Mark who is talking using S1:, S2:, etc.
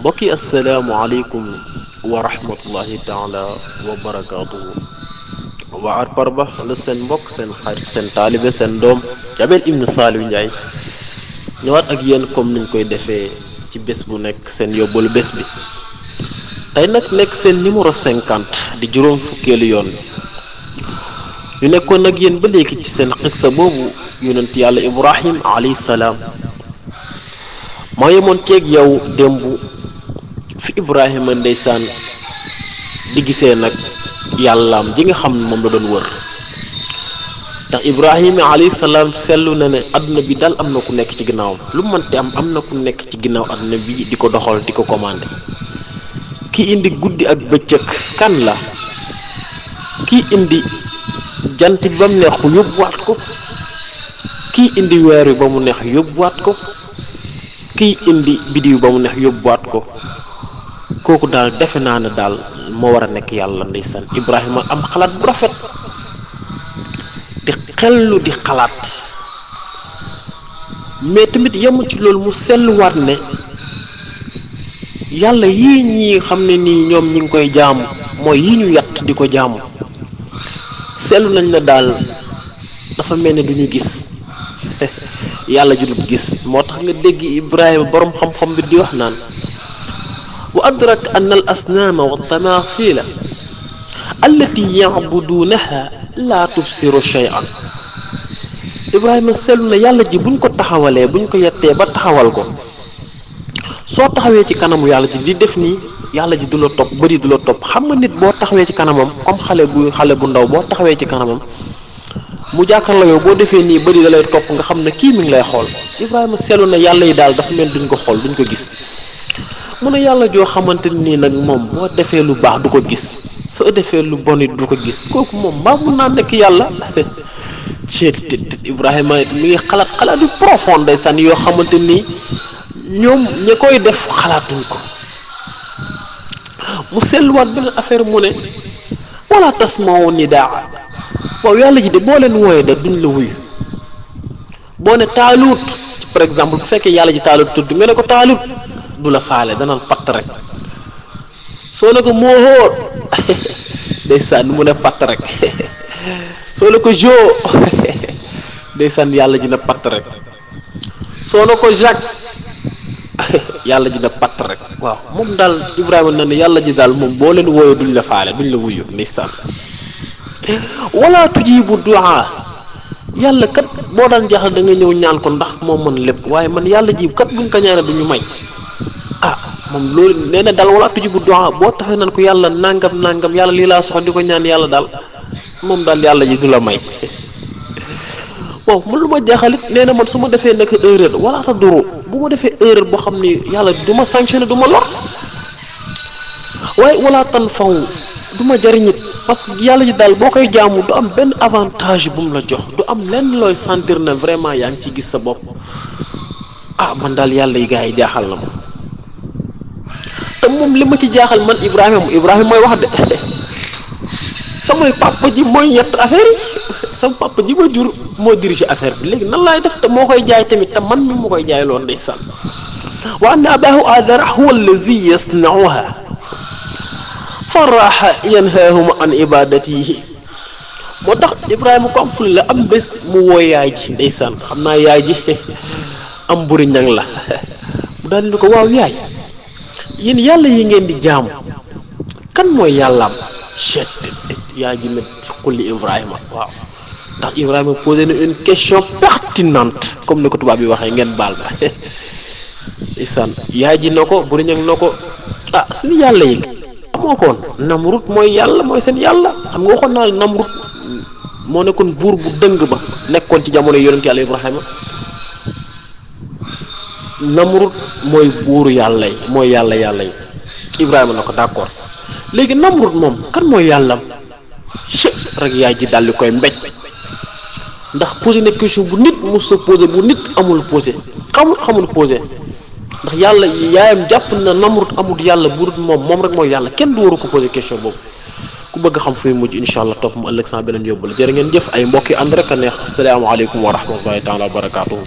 S1: mbokki asalaamaaleykum wa rahmatullahi taala wa barakaatuhu waa Arparba la seen mbokk seen xarit seen taalibe seen doom Jabel Ibn Saliou Ndiaye ñëwaat ak yéen comme niñ koy defee ci bés bu nekk seen yóbbalu bés bi tey nag nekk seen numéro 50 di juróom fukkeelu yoon ñu nekkoon ak yéen ba léegi ci seen xissa boobu yonent yàlla Ibrahim alayhi salaam maa yemoon ceeg yow démb fi Ibrahima ndeysaan di gisee nag yàllaam ji nga xam ne moom la doon wër ndax Ibrahima alayhi salaam seetlu na ne adduna bi daal am na ku nekk ci ginnaawam lu mu mënti am na ku nekk ci ginnaaw adduna bi di ko doxal di ko commandé kii indi guddi ak bëccëg kan la kii indi jant bi ba mu neex ko yóbbuwaat ko kii indi weer wi ba mu neex yóbbuwaat ko kii indi bidiw ba mu neex yóbbuwaat ko kooku daal defe naa ne daal moo war a nekk yàlla ndeysaan Ibrahima am xalaat bu rafet di xellu di xalaat mais tamit yemu ci loolu mu selluwaat ne yàlla yii ñi xam ne nii ñoom ñi ngi koy jaamu mooy yi ñu yatt di ko jaamu sellu nañ la daal dafa mel ne du ñu gis yàlla ju dul gis moo tax nga dégg Ibrahima borom xam-xam bi di wax naan wa adrak an al asnaama wa tamathila allati yacbudunaha la tubsiru shay'an Ibrahima seetlu na yàlla ji buñ ko taxawalee buñ ko yettee ba taxawal ko soo taxawee ci kanamu yàlla ji di def nii yàlla ji du la topp bëri du la topp xam nga nit boo taxawee ci kanamam comme xale bu ndaw boo taxawee ci kanamam mu jàkkaarloo yow boo defee nii bëri da lay topp nga xam ne kii mi ngi lay xool Ibrahima seetlu na yàlla yi daal dafa mel duñ ko xool duñ ko gis mu ne yàlla joo xamante nii nag moom boo defee lu baax du ko gis soo defee lu bon it du ko gis kooku moom mbaa mun naa nekk yàlla ceet Ibrahima mi ngi xalaat yu profonde day sànni yoo xamante nii ñoom ñi koy def xalaatuñ ko mu seetluwaat benn affaire mu ne wala tasma'u nidaa waaw yàlla ji de boo leen wooyee de duñ la wuyu boo ne taalut par exemple bu fekkee yàlla ji taalut tudd nga ne ko taalut du la faale danaan patt rek soo ne ko moohóor ndeysaan mu ne patt rek soo ne ko jo ndeysaan yàlla ji na patt rek soo ne ko Jacques yàlla ji na patt rek waaw moom daal Ibrahima na ne yàlla ji daal moom boo leen wooyee duñ la faale duñ la wuyu ndeysaan wala tujibu du'a yàlla kat boo daan jaaxal da nga ñëw ñaan ko ndax moo mën lépp waaye man yàlla ji kat buñ ko ñaanee duñu may moom loolu nee na daal wala tujibu du'a boo taxee nan ko yàlla nangam yàlla lii laa soxla di ko ñaan yàlla daal moom daal yàlla ji du la may bon man lu ma jaaxalit nee na man su ma defee nag erreur wala ta duru bu ma defee erreur boo xam ni yàlla du ma sanctionné du ma lor waaye wala tan faw du ma jariñit parce que yàlla ji daal boo koy jaamu du am benn avantage bu mu la jox du am lenn looy sentir na vraiment yaa ngi ci gis sa bopp man daal yàlla yi gars yi jaaxal na ma te moom li ma ci jaaxal man Ibrahima mooy wax de samay papa ji mooy ñett affaire yi sama papa ji ma jur moo dirige affaire bi léegi nan laay def te moo koy jaay tamit te man mi moo koy jaay loon ndeysaan wa anna abahu adara huwa allazi yasna'uha faraha yanhahum an ibadatihi moo tax Ibrahima ko am ful la am bés mu woo yaay ji ndeysaan xam naa yaay ji am buri ñang la mu daal di ko waaw yaay yéen yàlla yi ngeen di jaamu kan mooy yàllaam chet yaay ji met xulli Ibrahima waaw ndax Ibrahima posé na une question pertinente comme ni ko tubaab bi waxee ngeen baal ma ndeysaan yaay ji na ko buri ñang na ko suñu yàlla yi moo koon Namrud mooy yàlla mooy seen yàlla xam nga waxoon naa la Namrud moo nekkoon buur bu dëng ba nekkoon ci jamono yonent yàlla Ibrahima Namrud mooy buuru yàlla yi mooy yàlla yi Ibrahima na ko d'accord léegi Namrud moom kan mooy yàllam rek yaay ji daal di koy mbéj ndax posé na question bu nit mos a posé bu nit amul posé xamul posé ndax yàlla yaayam jàpp na Namrud amul yàlla bu dul moom rek mooy yàlla kenn du waru ko poser question boobu ku bëgg xam fu mujj incha allah topp mu ëllëg sama beneen yóbbu la jërë ngeen jëf ay mbokk yi ànd rek a neex asalaamaaleykum wa rahmatullahi taala wa barakaatuhu